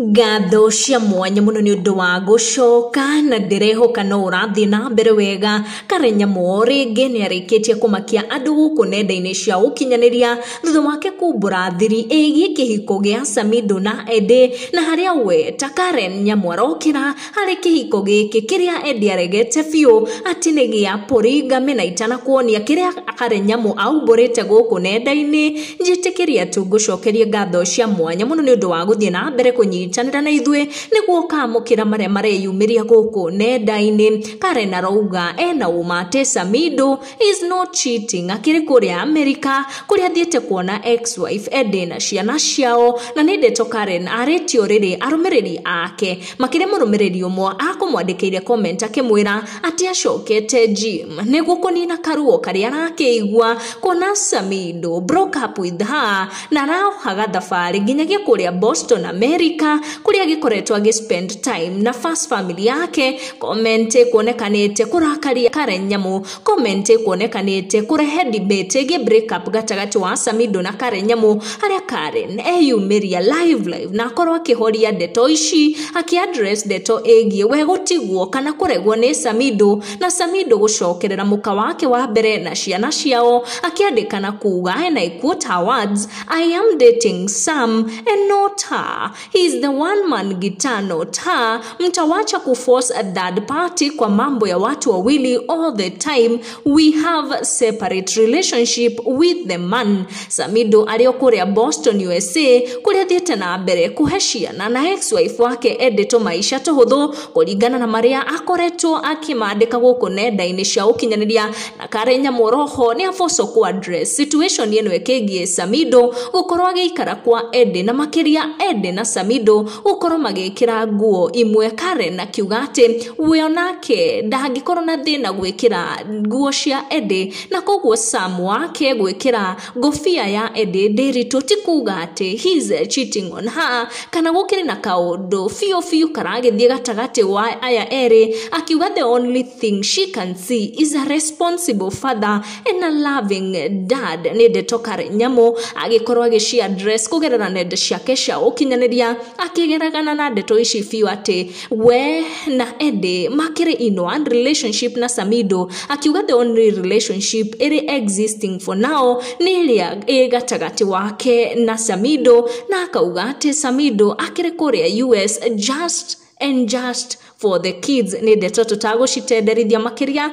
Ngatho cia mwanya muno ni undu wa gucoka na ndirehoka no urathie na mbere wega. Karen Nyamu ringi ni arikitie kumakia andu guku nenda-ini cia ukinyaniria thutha wake kumbura thiri igie kihiko gia Samidoh na Eddie, na haria we ta Karen Nyamu arokira hari kihiko giki kiria Eddie aregete biu ati ni gia polygamy, na itanakuonia kiria Karen Nyamu aumburite guku nenda-ini. Njitikiria tu ngucokerie ngatho cia mwanya muno ni undu wa guthie na mbere kunyitanira na ithuĩ nĩguo kamũkĩra marĩa mareyumĩria gũkũ nenda-inĩ. Karen arauga ena ũma atĩ Samidoh is not cheating akĩrĩ kũrĩa Amerika kũrĩa athiĩte kuona ex-wife Eddie na ciana ciao. Na nĩ ndeto Karen arĩtio rĩrĩ arũmĩrĩri ake makĩria mũrũmĩrĩri ũmwe akũmwandĩkĩire comment akĩmwĩra atĩ acokete gym nĩguo kũnina karuo karĩa arakĩigua kuona Samidoh broke up with her na araohaga thabarĩ nginyagia kũrĩa Boston, America, kuria agikoretwo agi spend time na first family yake. Comment kuonekanite kurakaria Karen Nyamu, comment kuonekanite kurehe debate ĩgiĩ break up gatagati wa Samidoh na Karen Nyamu, haria Karen eyumiria live live na akorwo akihoria ndeto ici aki address ndeto ĩgiĩ we gũtigwo kana kũregwo nĩ Samidoh na Samidoh gũcokerera mũka wake wa mbere na ciana ciao, akiandĩka na kuga, and I quote her words, "I am dating Sam and not her. He is the one man guitar, not her. Mtawacha kuforce a third party kwa mambo ya watu wawili all the time. We have separate relationship with the man." Samidoh arĩ o kũrĩa Boston, USA, kũrĩa athiĩte na mbere kũhe ciana na ex-wife wake Eddie tũmaisha tũhũthũ kũringana na marĩa akoretwo akĩmandĩka gũkũ nenda-inĩ cia ũkinyanĩria. Na Karen Nyamu roho nĩ abocwo ku address situation ĩno ĩkĩgiĩ Samidoh gũkorwo agĩikara kwa Eddie, na makĩria Eddie na Samidoh gũkorwo magĩkĩra nguo imwe. Karen akiuga atĩ we onake ndangĩkorwo na thĩna gwĩkĩra nguo cia Eddie, na koguo Sam wake gwĩkĩra ngobia ya Eddie Ndiritu ti kuga atĩ he is cheating on her kana gũkĩrĩ na kaũndũ biũ biũ karagĩthiĩ gatagatĩ wa aya erĩ. Akiuga the only thing she can see is a responsible father and a loving dad. Nĩ ndeto Karen Nyamu agĩkorwo agĩci address kũgerera nenda ciake cia ũkinyanĩria, akĩgeragana na ndeto ici biũ atĩ we na Eddie makĩrĩ in one relationship na Samidoh, akiuga the only relationship ĩrĩ existing for now nĩ ĩrĩa ĩ gatagatĩ wake na Samidoh, na akauga atĩ Samidoh akĩrĩ kũrĩa US just and just for the kids. Nĩ ndeto tũtagũcitenderithia makĩria,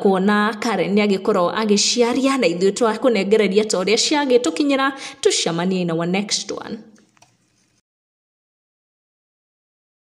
kuona Karen nĩ agĩkorwo agĩciaria na ithuĩ twakũnengereria ta ũrĩa ciagĩtũkinyĩra. Tũcemanie in our next one.